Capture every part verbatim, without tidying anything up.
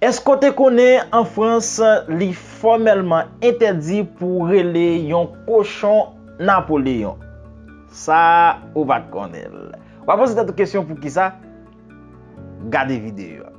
Èske w te konnen an Frans, li fòmèlman entèdi pou w rele yon kochon Napoleyon? Sa ou pa t konnen l. W ap poze tèt ou kesyon poukisa? Gade videyo a.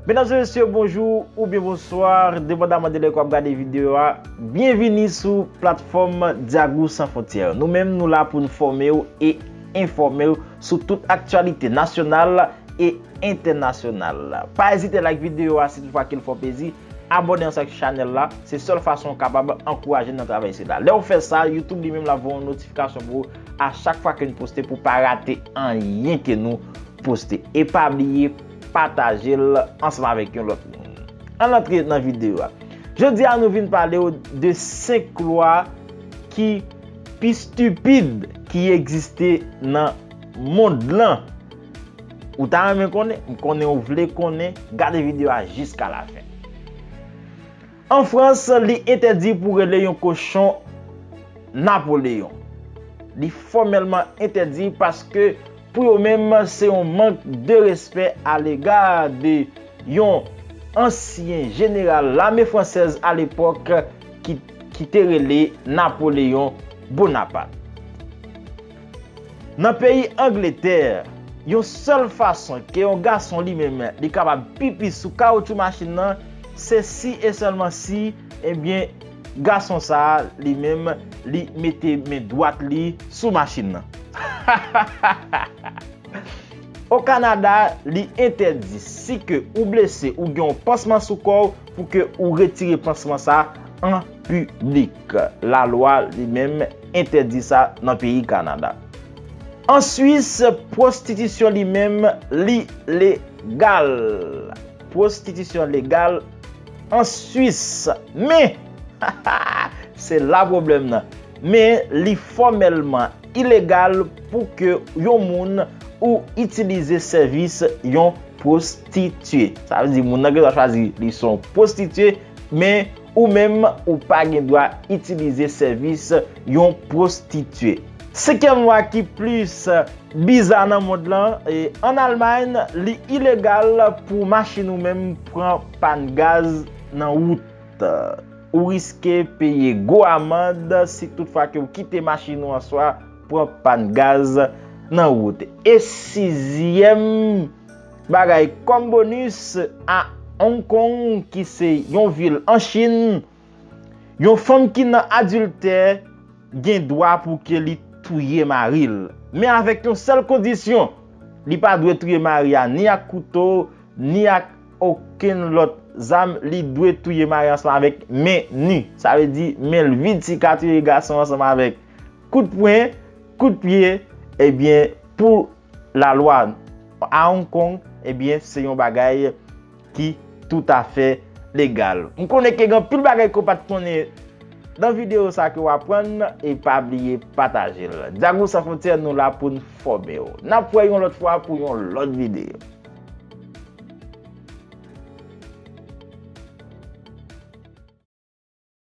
Medam e mesye, bonjou oubyen bonswa, depandaman de lè ke w ap gade videyo a. Byenvini sou platfòm Dyagou San Fwontyè. Nou menm, nou la pou n fòme w e enfòme w sou tout aktyalite nasyonal e entènasyonal. Pa ezite like videyo a si toutfwa ke l fè w plezi. Abòne ansanm ak chanèl la, se sèl fason w kapab ankouraje n nan travay sila. Lè w fè sa, YouTube li menm l ap voye yon notifikasyon pou ou a chak fwa ke n poste pou w pa rate anyen ke nou poste. E pa bliye pataje l ansanm avèk yon lòt moun. Ann antre nan videyo a. Jodi a, nou vin pale w de senk lwa ki pi stipid ki egziste nan mond lan. Ou ta renmen konnen? M konnen ou vle konnen. Gade videyo a jiska lafen. An Frans, li entèdi pou rele yon kochon Napoleyon. Li fòmèlman entèdi paske pou yo menm, se yon mank de respè alega de yon ansyen jeneral lame fransèz alepòk ki, ki te rele Napoleyon Bonapat. Nan peyi Angletè, yon sèl fason ke yon gason li menm li kapab pipi sou kawotchou machin nan, se si e sèlman si, ebyen, gason sa a li menm li mete men dwat li sou machin nan. O Kanada, li entèdi si ke ou blese ou gen yon pansman sou kò w pou ke ou retire pansman sa an piblik. Lalwa li menm entèdi sa nan peyi Kanada. An Swis, pwostitisyon li menm li legal. Pwostitisyon legal an Swis. Men, se la pwoblèm nan. Men li fòmèlman ilegal pou ke yon moun ou itilize sèvis yon pwostitye. Sa vle di moun nan gen dwa chwazi li se yon pwostitye, men ou menm ou pa gen dwa itilize sèvis yon pwostitye. Senkyèm lwa ki plis biza nan mond lan, e, an Almay, li ilegal pou machin ou menm pran pàn gaz nan wout. Ou riske peye gwo amann si toutfwa ke w kite machin ou an swa pran pàn gaz nan wout. E sizyèm bagay kòm bonis, a Hong Kong, ki se yon vil an Chin, yon fanm ki nan adiltè gen dwa pou ke li touye mari l. Men avèk yon sèl kondisyon, li pa dwe touye mari a ni ak kouto, ni ak okenn lòt zam, li dwe touye mari ansanm avèk men ni. Sa vle di men l vid si ka touye gason ansanm avèk kout pwen, kout pye, ebyen, pou lalwa a Hong Kong, ebyen, se yon bagay ki toutafè legal. M konnen ke gen anpil bagay ke w pa t konnen nan videyo sa ke w aprann, e pa bliye pataje l. Dyagou San Fwontyè, nou la pou n fòme w. N ap wè yon lòt fwa pou yon lòt videyo.